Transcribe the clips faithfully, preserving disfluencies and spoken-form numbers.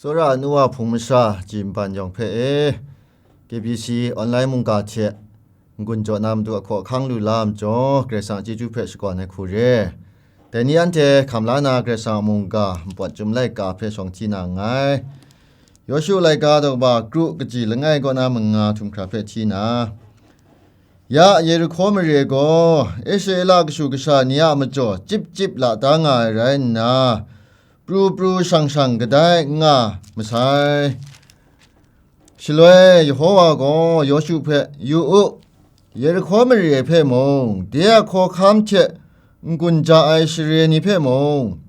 Tsawra ai nu wa hpung masha, ji mban yawng hpe e, K B C online mungga hte n-gun jaw na matu ahkaw ahkang lu la ai majaw, Karai Kasang a chyeju hpe shakawn ai hku re. Dai ni anhte hkam la na Karai Kasang a mungga npawt chyum laika hpe shawng hti na nngai. Yawshu laika daw kaba kru kaji langai kaw na manga htum hkra hpe hti na, ya Yerihko mare gaw Israela kashu kasha ni a majaw chyip chyip la da nga ai rai nna, pru pru shang shang kadai n nga masai. Shaloi Yehova gaw Yawshu hpe, "Yu u, Yerihko mare hpe mung, de a hkawhkam hte n-gun ja ai share ni hpe mung,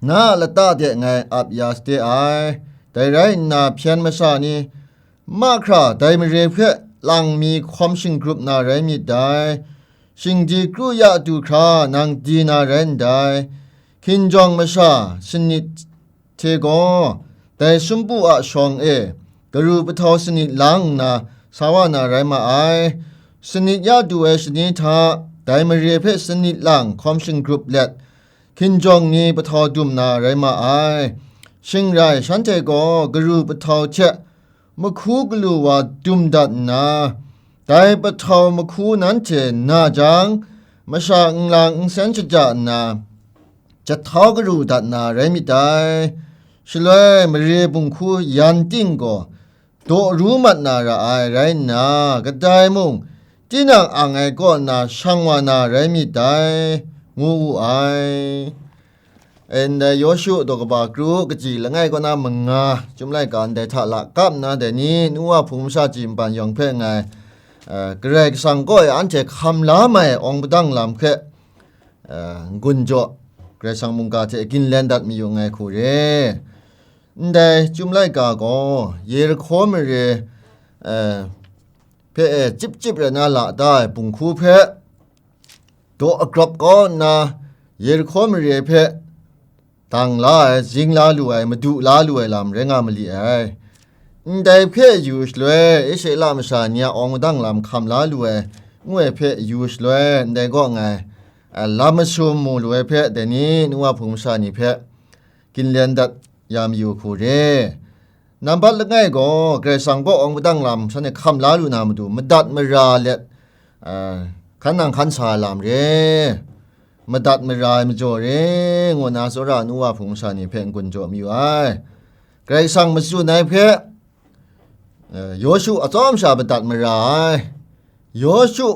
na a lata de ngai ap ya sade ai. Dai rai nna, hpyen masha ni mahkra dai mare hpe lang mi hkawm shinggrup na rai myit dai. Shingdi kru ya du hkra nang di na rai ndai. Hkinjawng masha sanit hte gaw dai sumpu a shawng e garu pahtau sanit lang nna sa wa na rai ma ai. Sanit ya du ai shani hta dai mare hpe sanit lang hkawm shinggrup let, hkinjawng ni pahtau dum na rai ma ai. Shing rai, shanhte gaw garu pahtau hte mahku galu wa dum dat nna, dai pahtau mahku nanhte na jang, masha nlang nsen shaja nna, jahtau garu dat na rai myit dai. Shaloi mare bunghku yan ting gaw daw ru mat na ra ai rai nna, kadai mung tinang ang ai kaw nna shang wa na rai myit dai, ngu wu ai. Ndai Yawshu daw kaba kru kaji langai kaw na manga, chyum laika ndai hta lakap nna dai ni nu wa hpung masha, ji mban yawng hpe ngai, eh, Karai Kasang kaw e anhte hkam la mai awng padang lam hpe, eh, n-gun jaw, Karai Kasang mungga hte ginlen dat mayu ngai hku re. Ndai chyum laika gaw Yerihko mare, eh, hpe e chyip chyip rai na la da ai bunghku hpe, daw agrawp kau nna Yerihko mare hpe dang la ai, zing la lu ai, madu la lu ai lam rai nga mali ai. Ndai hpe yu shaloi, Israela masha ni a awng madang lam hkam la lu ai, ngu ai hpe yu shaloi, ndai kaw ngai, a, lam masum mu lu ai hpe, dai ni nu wa hpung masha ni hpe ginlen dat ya mayu hku re. Nambat langai gaw, Karai Kasang kaw awng padang lam shanhte hkam la lu na matu, madat mara let, a, hkan nang hkan sa ai lam re, madat mara ai majaw re, ngu na tsawra nu wa hpung masha ni hpe n-gun jaw mayu ai. Karai Kasang matsun ai hpe, a, Yawshu atsawm sha madat mara ai. Yawshu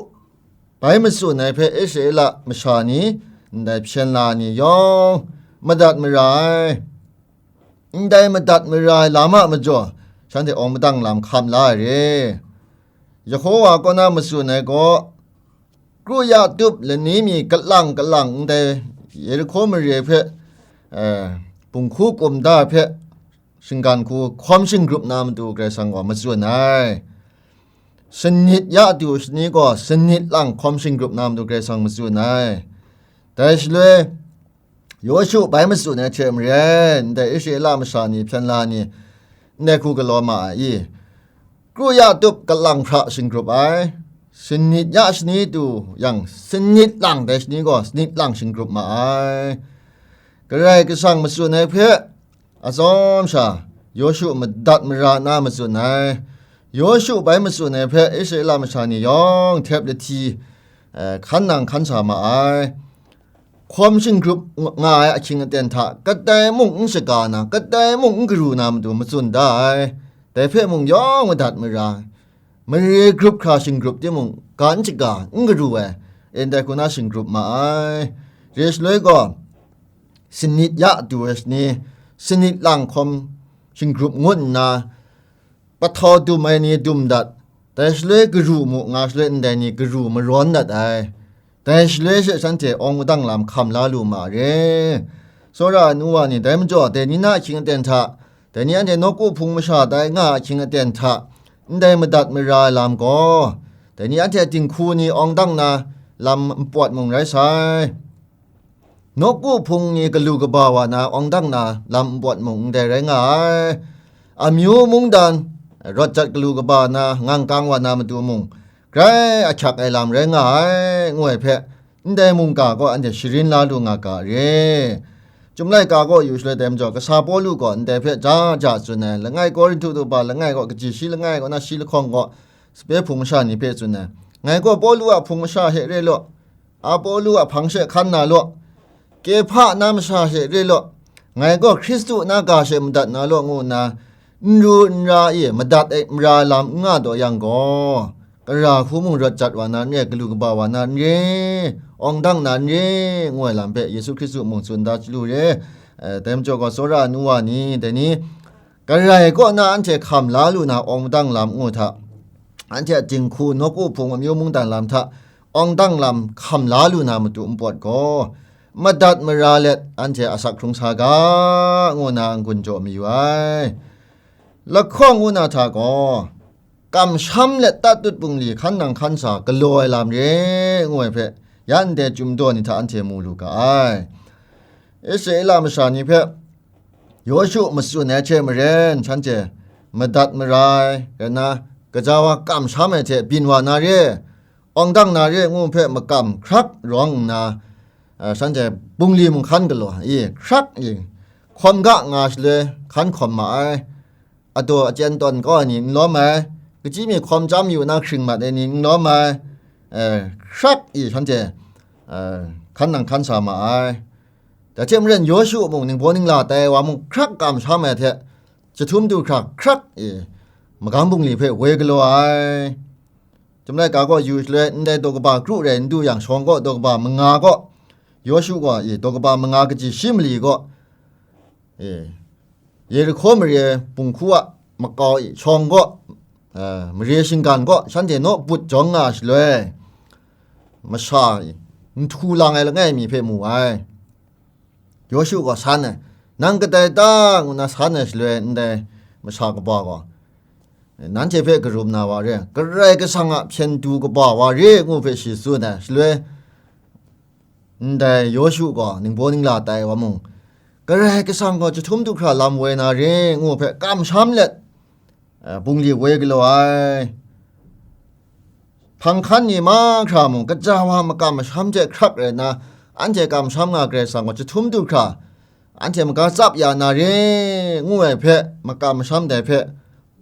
bai matsun ai hpe Israela masha ni, ndai hpyen la ni yawng madat mara ai. Ndai madat mara ai lam a majaw, shanhte awng madang lam hkam la ai re. Yehova kaw na matsun ai gaw, kru ya tup lani mi kalang kalang ndai Yerihko mare hpe, eh, bunghku kum da hpe, shinggan hku hkawm shinggrup na matu Karai Kasang gaw matsun ai. Sanit ya du shani gaw sanit lang hkawm shinggrup na matu Karai Kasang matsun ai. Dai shaloi, Yawshu bai matsun ai hte maren, ndai Israela masha ni, hpyen la ni, ndai hku galaw ma ai i? Kru ya tup kalang hpra shinggrup ai, sanit ya shani du yang, sanit lang dai shani gaw sanit lang shinggrup ma ai. Karai Kasang matsun ai hpe, atsawm sha, Yawshu madat mara na matsun ai. Yawshu bai matsun ai hpe Israela masha ni yawng htep lahti, eh, hkan nang hkan sa ma ai. Hkawm shinggrup nga ai ahkying aten hta, kadai mung n shaga na, kadai mung n garu na matu matsun da ai. Dai hpe mung yawng madat mara, mare grup hkra shinggrup timung, ga n shaga, n garu ai, ndai hku na shinggrup ma ai. Re shaloi gaw, sanit ya du ai shani, sanit lang hkawm shinggrup ngut nna, pahtau dum ai ni dum dat, dai shaloi garu mu nga shaloi ndai ni garu marawn dat ai. Dai shaloi she shanhte awng madang lam hkam la lu ma re. Tsawra ai nu wa ni, dai majaw dai ni na ahkying aten hta, dai ni anhte nawku hpung masha tai nga ahkying aten hta, ndai madat mara ai lam gaw, dai ni anhte dinghku ni awng dang na lam npawt mung rai sai. Nawku hpung ni galu kaba wa na, awng dang na lam npawt mung ndai rai nga ai. Amyu mungdan, rawt jat galu kaba na, ngangkang wa na matu mung, grai ahkyak ai lam rai nga ai, ngu ai hpe, ndai mungga gaw anhte sharin la lu nga ga re. Chyum laika kaw yu shaloi dai majaw, kasa Pawlu gaw ndai hpe ja ja tsun ai, langai Korinhtu daw ba langai kaw, kaji shi langai kaw na shi lahkawng kaw, sape hpung masha ni hpe tsun ai. Ngai gaw Pawlu a hpung masha hte re law, Apolo a hpang she hkan na law, Kehpa na masha hte re law, ngai gaw Hkristu na ga she madat na law, ngu nna, n ru n ra e madat ai mara lam n nga taw yang gaw, kara hku mung rawt jat wa na n re, galu kaba wa na n re, awng dang na n re, ngu ai lam hpe Yesu Hkristu mung tsun da chyalu re. Eh, dai majaw gaw, tsawra nu wa ni, dai ni, Karai kaw na anhte hkam la lu na awng madang lam ngu hta, anhte a dinghku, nawku hpung, amyu mungdan lam hta awng dang lam hkam la lu na matu npawt gaw, madat mara let anhte asak hkrung sa ga, ngu na n-gun jaw mayu ai. Lahkawng ngu na hta gaw, kamsham let tatut bungli hkan nang hkan sa galaw ai lam re, ngu ai hpe, ya ndai Chyum daw ni hta anhte mu lu ga ai. Israela masha ni hpe, Yawshu matsun ai hte maren, shanhte madat mara ai, rai nna, gaja wa kamsham ai hte byin wa na re, awng dang na re ngu hpe makam hkrak rawng nna, a, shanhte bungli mung hkan galaw i, hkrak i, hkawm ga nga shaloi hkan hkawm ma ai. Adaw achyen tawn kau ai ni n lawm ai, kachyi mi hkawm chyam yu na hkring mat ai ni n lawm ai, e, hkrak i shanhte, e, hkan nang hkan sa ma ai. Dai hte maren, Yawshu mung ningbaw ningla tai ai wa mung hkrak kamsham ai hte, jahtum du hkra hkrak i magam bungli hpe woi galaw ai. Chyum laika kaw yu shaloi, ndai daw kaba kru rai n du yang, shawng kaw daw kaba manga kaw, Yawshu gaw i daw kaba manga kaji shi mali kaw, e, Yerihko mare bunghku a makau i shawng kaw, e, mare shinggan kaw shanhte naw but jawng nga shaloi, masha i nhtu lang ai langai mi hpe mu ai. Yawshu gaw san ai, "Nang kadai ta?" ngu na san ai shaloi, ndai masha kaba gaw, "Nanhte hpe karum na wa re, Karai Kasang a hpyen du kaba wa re," ngu hpe shi tsun ai shaloi, ndai Yawshu gaw ningbaw ningla tai wa mung, Karai Kasang gaw jahtum du hkra lam woi na re, ngu hpe kamsham let, eh, bungli woi galaw ai. Hpang hkan ni mahkra mung, gaja wa makam masham hte hkrak rai nna, anhte kamsham nga Karai Kasang gaw jahtum du hkra, anhte maga tsap ya na re, ngu ai hpe, makam masham dai hpe,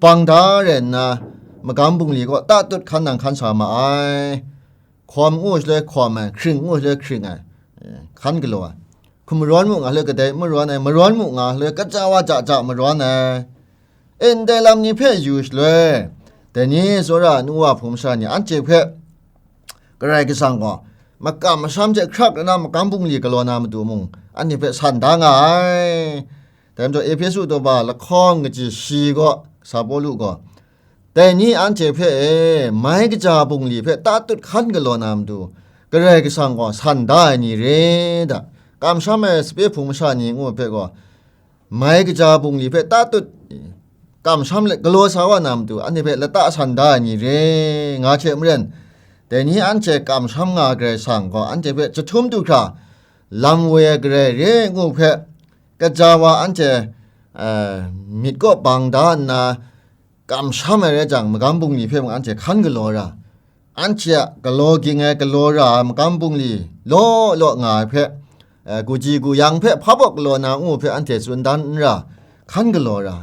bang da rai nna, magam bungli kaw tatut hkan nang hkan sa ma ai. Hkawm ngu shaloi hkawm ai, hkring ngu shaloi hkring ai, eh, hkan galaw ai. Hkum marawn mu nga shaloi kadai marawn ai, marawn mu nga shaloi gaja wa ja ja marawn ai. E, ndai lam ni hpe yu shaloi, dai ni tsawra nu wa hpung masha ni anhte hpe Karai Kasang gaw makam masham hte hkrak nna magam bungli galaw na matu mung, anhte hpe san da nga ai. Dai majaw, Ehpesu daw ba lahkawng kaji shi gaw, Sa Pawlu gaw, dai ni anhte hpe e, mai kaja bungli hpe tatut hkan galaw na matu, Karai Kasang gaw san da ai ni re da, kamsham ai sape hpung masha ni ngu ai hpe gaw, mai kaja bungli hpe tatut kamsham let galaw sa wa na matu, anhte hpe lata san da ai ni re, nga hte maren, dai ni anhte kamsham nga ai Karai Kasang gaw anhte hpe jahtum du hkra lam woi ai Karai re ngu hpe, gaja wa anhte, eh, myit kaw bang da nna, kamsham ai rai jang, magam bungli hpe mung anhte hkan galaw ra, anhte a galaw ging ai galaw ra ai magam bungli law law nga ai hpe, eh, guji guyang hpe hpa baw galaw na ngu hpe anhte tsun dan n ra, hkan galaw ra,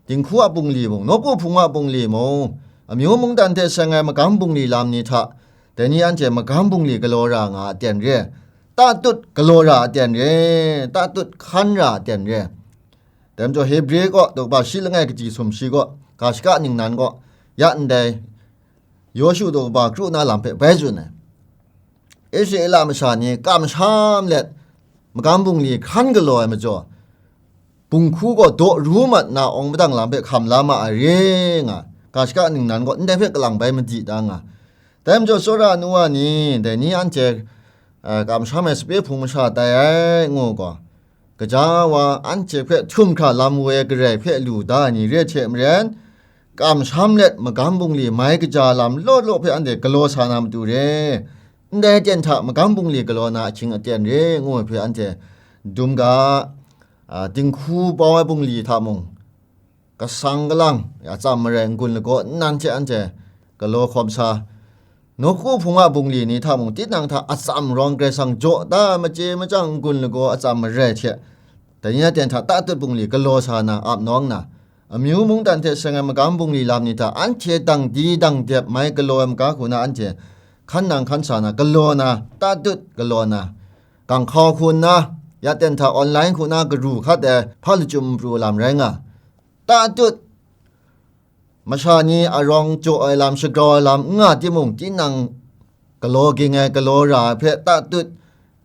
dinghku a bungli mung, nawku hpung a bungli mung, amyu mungdan hte seng ai magam bungli lam ni hta, dai ni anhte magam bungli galaw ra nga a aten re, tatut galaw ra a aten re, tatut hkan ra a aten re. Dai majaw, Hebre kaw daw kaba shi langai kaji sum shi kaw, ga shaka ningnan kaw, ya ndai Yawshu daw kaba kru na lam hpe bai tsun ai. Israela masha ni kamsham let magam bungli hkan galaw ai majaw, bunghku gaw daw ru mat na awng madang lam hpe hkam la ma ai re nga, ga shaka ningnan gaw ndai hpe kalang bai madi da nga. Dai majaw, tsawra nu wa ni, dai ni anhte, a, kamsham ai sape hpung masha tai ai, ngu gaw, gaja wa anhte hpe htum hkra lam woi ai Karai hpe lu da ai ni re hte maren, kamsham let magam bungli mai kaja lam law law hpe anhte galaw sa na matu re, ndai aten hta magam bungli galaw na ahkying aten re, ngu ai hpe anhte dum ga, a, dinghku bau ai bungli hta mung, kasang kalang, atsam marai n-gun lagaw nnan hte anhte galaw hkawm sa, nawku hpung a bungli ni hta mung, tinang hta atsam rawng Karai Kasang jaw da ai machye machyang n-gun lagaw atsam marai hte Dai ni na ten hta tatut bungli galaw sa na ap nawng na, amyu mungdan hte seng ai magam bungli lam ni hta anhte dang di dang dep mai galaw ai maga hku na anhte hkan nang hkan sa na, galaw na, tatut galaw na, ganghkau hku nna, ya ten hta online hku na garu hkat ai hpa lachyum pru lam rai nga, tatut masha ni arawng jaw ai lam, shagrau ai lam n nga timung, tinang galaw ging ai, galaw ra ai hpe tatut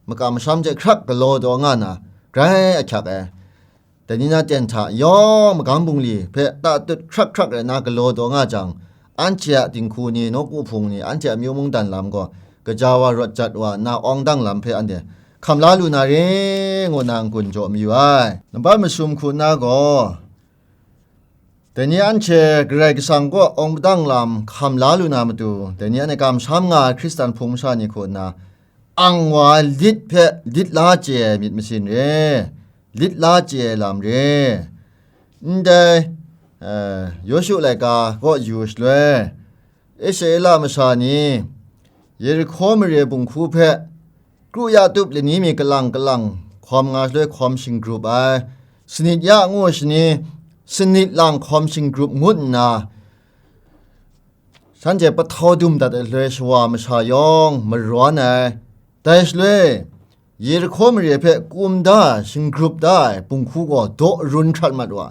makam masham hte hkrak galaw taw nga na, grai ahkyak ai. Dai ni na ten hta yawng magam bungli hpe tatut hkrak hkrak rai na galaw taw nga jang, anhte a dinghku ni, nawku hpung ni, anhte a myu mungdan lam gaw gaja wa rawt jat wa nna awng dang lam hpe anhte hkam la lu na re, ngu na n-gun jaw mayu ai. Nambat masum hku nna gaw, dai ni anhte Karai Kasang kaw awng padang lam hkam la lu na matu, dai ni anhte kamsham nga ai Hkristan hpung masha ni hku nna, ang wa ai lit hpe lit la chye ai myit masin re, lit la chye ai lam re. Ndai, eh, Yawshu laika kaw yu shaloi, Israela masha ni Yerihko mare bunghku hpe kru ya tup lani mi kalang kalang hkawm nga shaloi hkawm shinggrup ai, sanit ya ngu shani, sanit lang hkawm shinggrup ngut nna, shanhte pahtau dum dat ai shaloi shawa masha yawng marawn ai. Dai shaloi, Yerihko mare hpe kum da ai, shinggrup da ai bunghku gaw daw run hkrat mat wa,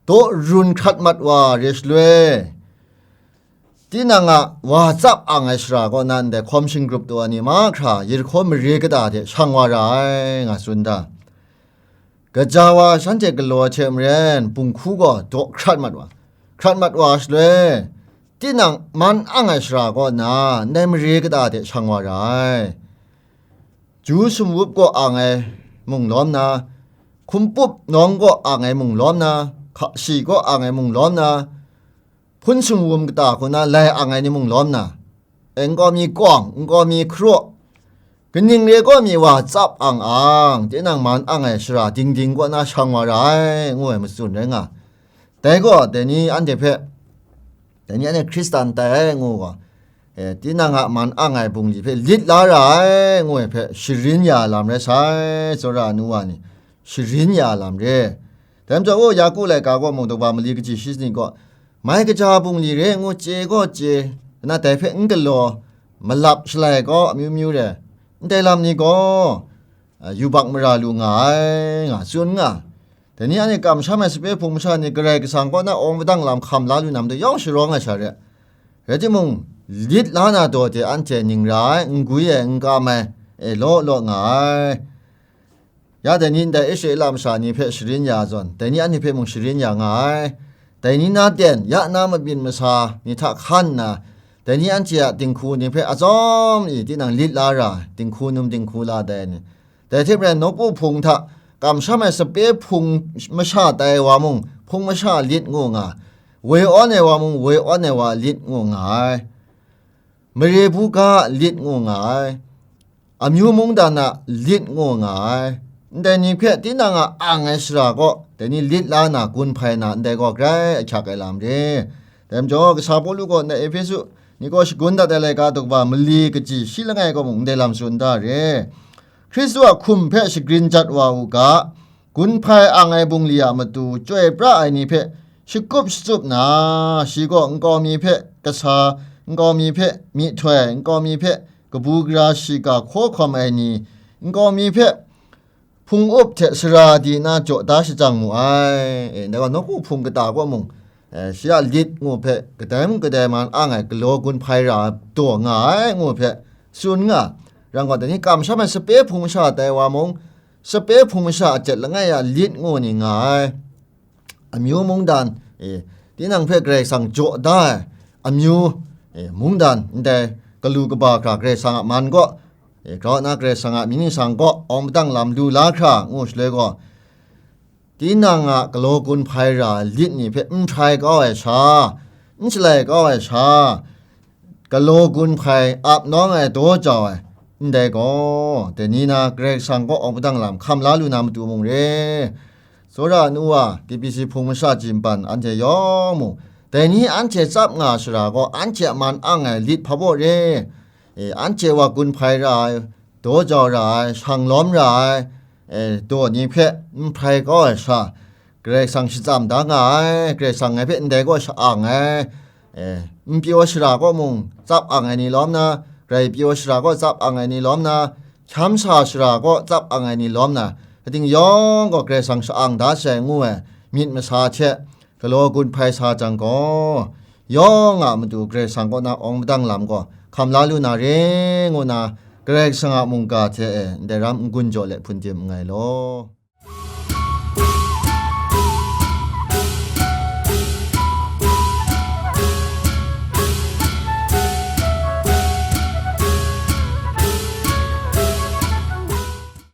daw run hkrat mat wa re shaloi, tinang a wa tsap ang ai shara kaw na ndai hkawm shinggrup taw ai ni mahkra Yerihko mare kata hte shang wa ra ai, nga tsun da. Gaja wa shanhte galaw ai hte maren, bunghku gaw daw hkrat mat wa, hkrat mat wa shaloi, tinang man ang ai shara kaw na ndai mare kata hte shang wa ra ai. Ju sumwup kaw ang ai mung lawm na, hkumpup nawng kaw ang ai mung lawm na, hkashi kaw ang ai mung lawm na, hpun sumwum kata hku na lai ang ai ni mung lawm na, e, nkau mi kawng, nkau mi hkaraw, kaning re kaw mi wa tsap ang ang, tinang man ang ai shara ding ding kaw na shang wa ra ai, ngu ai matsun rai nga. Dai gaw, dai ni anhte hpe, dai ni anhte Hkristan tai ai ngu gaw, e, tinang a man ang ai bungli hpe lit la ra ai, ngu ai hpe sharin ya lam rai sai, tsawra ai nu wa ni, sharin ya lam re. Dai majaw, o, Yaku laika gaw mung, daw ba mali kaji shi sanit gaw, mai kaja bungli re ngu chye gaw chye, na dai hpe n galaw, malap shalai kau amyu myu re, ndai lam ni gaw, a, yubak mara lu nga ai, nga tsun nga. Dai ni anhte kamsham ai sape hpung masha ni Karai Kasang kaw na awng padang lam hkam la lu na matu yawng sharawng ai sha re. Rai timung, lit la na daw de anhte ning ra ai, n gwi ai, n kam ai, e law law nga ai. Ya dai ni ndai Israela masha ni hpe sharin ya zawn, dai ni anhte hpe mung sharin ya nga ai. Dai ni na ten, ya na mabyin masa ni hta hkan nna, dai ni anhte a dinghku ni hpe atsawm i tinang lit la ra, dinghku num dinghku la dai ni, dai hte maren nawku hpung hta kamsham ai sape hpung masha tai wa mung, hpung masha lit ngu nga, woi awn ai wa mung, woi awn ai wa lit ngu nga ai. Mare buga a lit ngu nga ai. Amyu mungdan a lit ngu nga ai. Ndai ni hpe tinang a ang ai shara kaw, dai ni lit la na gun hpai na ndai gaw grai ahkyak ai lam re. Dai majaw, kasa Pawlu gaw ndai Ehpesu ni kaw shagun dat ai laika daw ba mali kaji shi langai kaw mung ndai lam tsun da re. Hkristu a hkum hpe shagrin jat wa u ga, gun hpai ang ai bungli a matu chyoi pra ai ni hpe shakup shatsup na, shi gaw nkau mi hpe kasa, nkau mi hpe myihtoi, nkau mi hpe kabu gara shiga hkaw hkawm ai ni, nkau mi hpe hpung up hte sara di na jaw da shajang mu ai. E, ndai gaw nawku hpung kata kaw mung, e, shi a lit ngu hpe kadai mung kadai man ang ai galaw gun hpai ra daw nga ai ngu hpe tsun nga. Rang gaw, dai ni kamsham ai sape hpung masha tai wa mung, sape hpung masha a jet langai a lit ngu ni nga ai. Amyu mungdan, e, tinang hpe Karai Kasang jaw da ai amyu, e, mungdan ndai galu kaba hkra Karai Kasang a man kaw, e, grau na Karai Kasang a mying ningsang kaw awng padang lam lu la hkra ngu shaloi gaw, tinang a galaw gun hpai ra ai lit ni hpe n hprai kau ai sha, n shalai kau ai sha, galaw gun hpai ap nawng ai daw jau ai, ndai gaw, dai ni na Karai Kasang kaw awng padang lam hkam la lu na matu mung re. Tsawra nu wa, T B C hpung masha jimpan anhte yawng mung, dai ni anhte tsap nga shara gaw, anhte a man ang ai lit hpa baw re. E, anhte wa gun hpai ra ai, daw jau ra ai, shang lawm ra ai, e, daw ni hpe n hprai kau ai sha, Karai Kasang shachyam da nga ai, Karai Kasang ngai hpe ndai gaw sha-ang ai, e, n pyaw shara kaw mung tsap ang ai ni lawm na, grai pyaw shara kaw tsap ang ai ni lawm na, hkyam sa shara kaw tsap ang ai ni lawm na, kating yawng gaw Karai Kasang sha-ang da sai ngu ai myit masa hte galaw gun hpai sa jang gaw, yawng a matu Karai Kasang kaw na awng madang lam gaw hkam la lu na re ngu na, Karai Kasang a mungga hte e ndai ram n-gun jaw let hpun dim nngai law.